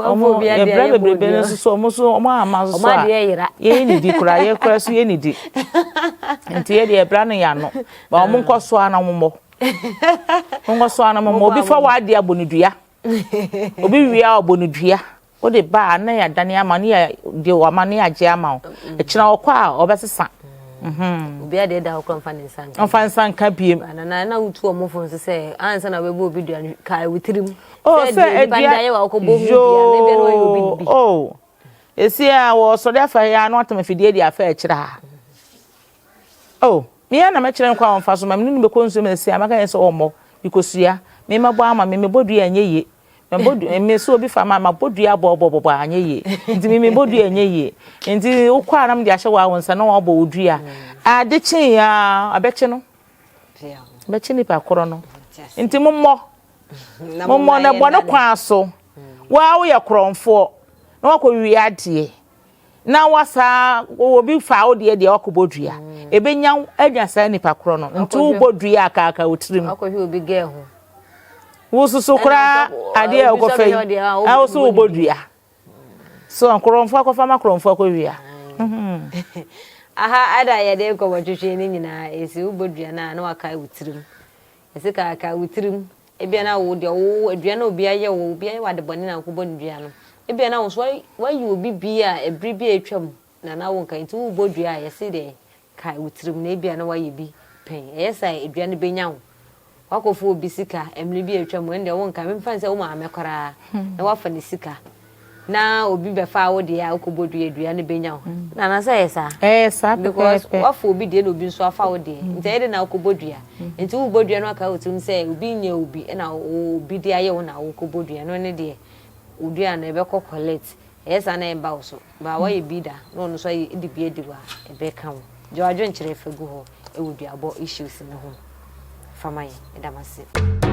ɔmo yɛbra bebrebe no nso so ɔmo so ɔmo ama nso so a yɛn nidi koraa yɛ koraa so yɛn nidi. Nti yɛ deɛ yɛbra no yɛ ano. Ba ɔmo nkɔ so ara na ɔmo mmɔ. Ɔmo nkɔ so ara na ɔmo mmɔ. Obi fa w'adeɛ abɔ no dua. Obi wia ɔbɔ no dua. Wode ba a na yɛadane ama ne yɛ de wama ne yɛagye ama wo. Ɛkyena ɔkɔ a ɔbɛsesa. Mhm. Obi adeɛ da hɔ koraa mfa ne nsa nka. Mfa nsa nka biem. Na na wotu wɔn fo nso sɛ ansa na wobɛbɔ obi dua no kae wo tirim. Oh, sɛ nipa de ayɛ wa wokɔbɔ ho dua na ebia na wayɛ obi bi. Oh. Esi a wɔsɔre afa ya na watam afidie de afa akyire ha. Oh, me ara na mɛkyerɛ no kwan a ɔmfa so ma me ne no bɛkɔ nsuo mu esi a mɛka yɛn sɛ ɔmmɔ mekosua me mɛbɔ ama me mebɔ dua ɛnyɛ yie. Mabɔ dua me so obi fa ma mabɔ dua bɔbɔbɔbɔ anyɛ yie nti me mebɔ dua ɛnyɛ yie nti wokɔ a na mede ahyɛ wɔ nsa na wɔabɔ wo dua ade kye ya abɛkye no bɛkye nipa korɔ no nti mommɔ mommɔ na bɔ ne kwan so waa woyɛ korɔmfoɔ na wakɔ wie adeɛ na wasa obi fa wo deɛ deɛ wakɔbɔ dua mm. ebenya anya saa nipa korɔ no nti wobɔ dua akaaka wo tirim akɔhwɛ obi gɛɛ ho wo soso koraa adeɛ a wokɔfa yi ɛwo so wobɔ dua so nkorɔmfoɔ akɔfa ma korɔmfoɔ akɔwia mm. aha ada yɛde nkɔmmɔ twetwe ne nyinaa ɛsi wobɔ dua no a na wakae wo tirim Ɛsɛ kaakae wo tirim. Ebia na wo deɛ wo aduane a obi ayɛ wo, obi ayɛ wo ade bɔne na wokɔbɔ no dua no. Ebia na wo nso woayi obi bi a ɛbere bi a atwam na na wonkae nti worebɔ dua a yɛse deɛ kae wo tirim na ebia na woayɛ bi pɛn. Ɛyɛ saa a dua no bɛnya wo. Woakɔfa obi sika mmere bi a atwam ɛno deɛ wonkae. Memfa no sɛ wo maame koraa na woafa ne sika. na obi bɛfa wo deɛ a wokɔbɔ dua dua no bɛnya wo mm. na anasɛ ɛyɛ saa ɛyɛ saa because wafa obi deɛ na obi nso afa wo deɛ mm. nti ɛyɛ de na wokɔbɔ dua mm. nti wobɔ dua no aka wo tirim sɛ obi nyɛ obi ɛna obi de ayɛ wo na wokɔbɔ dua no ne deɛ wo dua no ɛbɛkɔ collect ɛyɛ saa na ɛmba wo so ba wayɛ bi da na ɔno nso ayɛ de bi adi wa ɛbɛka wo gye wadwenkyerɛ fa gu hɔ ɛwɔ duabɔ issues no ho fa ma yɛn ɛda mo ase.